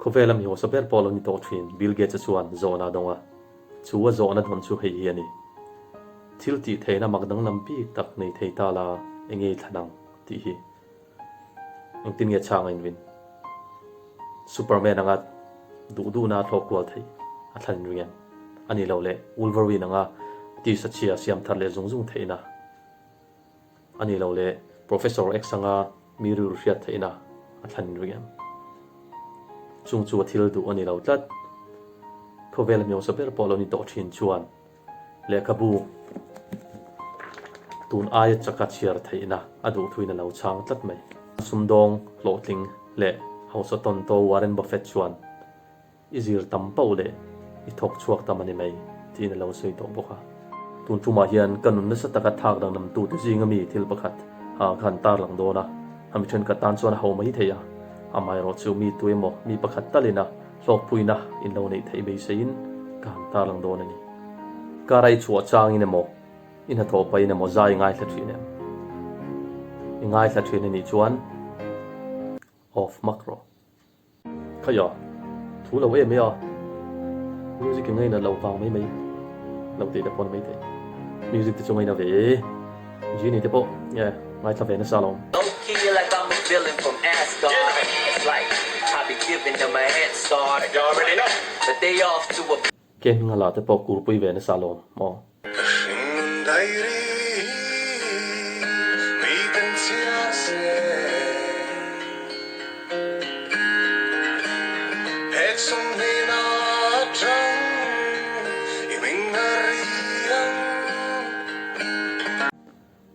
Khawvela mi hausa ber pawh lo ni tawh thin Bill Gates-a chuan zawhna a dawng a. Chu a zawhna dawn chu hei hi a ni. Thil tih theihna mak danglam bik tak nei thei ta la eng nge i thlan ang? tih hi. Engtin nge chhang a inrin? Superman anga duh duhna a thlawh kual theih a thlan inring em? A nih loh leh Wolverine anga tisa chhia siam thar leh zung zung theihna a nih loh leh Professor X anga mi rilru hriat theihna a thlan inring em? Chung chu a thil duh a ni lo tlat. Khawvela hmeusa ber pawh lo ni tawh thin chuan Lehkhabu tun aia chaka chhiar theihna a duh thuin a lo chhang tlat mai. Sumdawng hlawhtling leh hausa tawntaw Warren Buffett chuan, I zir tam pauh leh i thawk chhuak tam a ni mai, tiin a lo sawi tawh bawk a. Tun tumah hian ka nun nasa taka thlak danglamtute zinga mi thil pakhat ka han tarlang dawn a, a mi thenkhat tan chuan a ho mai thei a, amaherawh chu mi tu emaw mi pakhat talin a Hlawkpuina in lo neih theih beiseiin ka han tarlang dawn a ni. Kar a i chhuah changin emaw, i hnathawh pahin emaw zai i ngaithla thin em? I ngaithla thin a nih chuan off hmak rawh. Khaia, thu lo em e a, music i ngaina lo vang mai mai lo tih te pawh a ni maithei. Music te chu ngaina ve e. Genie te pawh nge ngaithla ve nasa alawm. Ken ngala te pawh kurpui ve nasa alawm maw. Ka hringnun diary mi kan chhiar se. Phek sawmhnihna atang i hming a ri ang.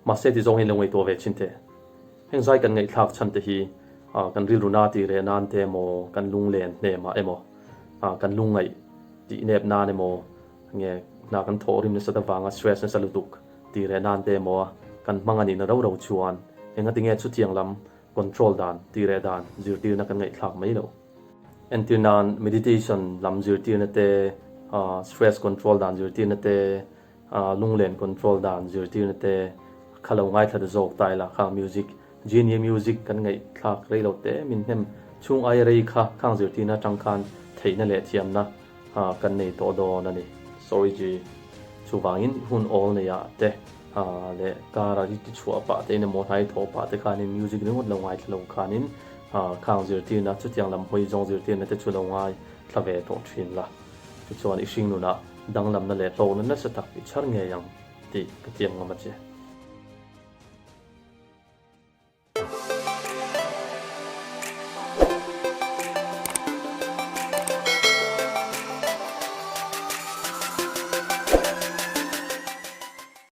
Mahse ti zawngin lo ngaihtuah ve thin teh. Heng zai kan ngaihthlak chhan te hi kan rilru na tih reh nan te emaw, kan lunglen hnemah emaw, kan lungngaih tih nep nan emaw, nge hna kan thawh rim nasat avanga stress nasa lutuk tih reh nan te emaw kan hmang a nihna ro ro chuan engatinge chutiang lam control dan, tih reh dan zirtirna kan ngaihthlak mai lo. Entir nan meditation lam zirtirna te, stress control dan zirtirna te, Lunglen control dan zirtirna te kha lo ngaithla ta zawk ta ila khang music Genie music kan ngaihthlak rei lo te min hnem chhung aia rei kha khang zirtirna atang khan theihna leh thiamna kan nei tawh dawn a ni. Sorry G. Chuvangin hun awl neiah te leh car a ti chhuah pah te in emaw hnai thawh pah te khanin music ringawt lo ngaithla lo khanin khang zirtirna chutiang lam hawi zawng zirtirna te chu lo ngaithla ve tawh thin la. Tichuan i hringnunah danglamna leh hlawkna nasa tak i chhar ngei ang tih ka tiam ngam a che.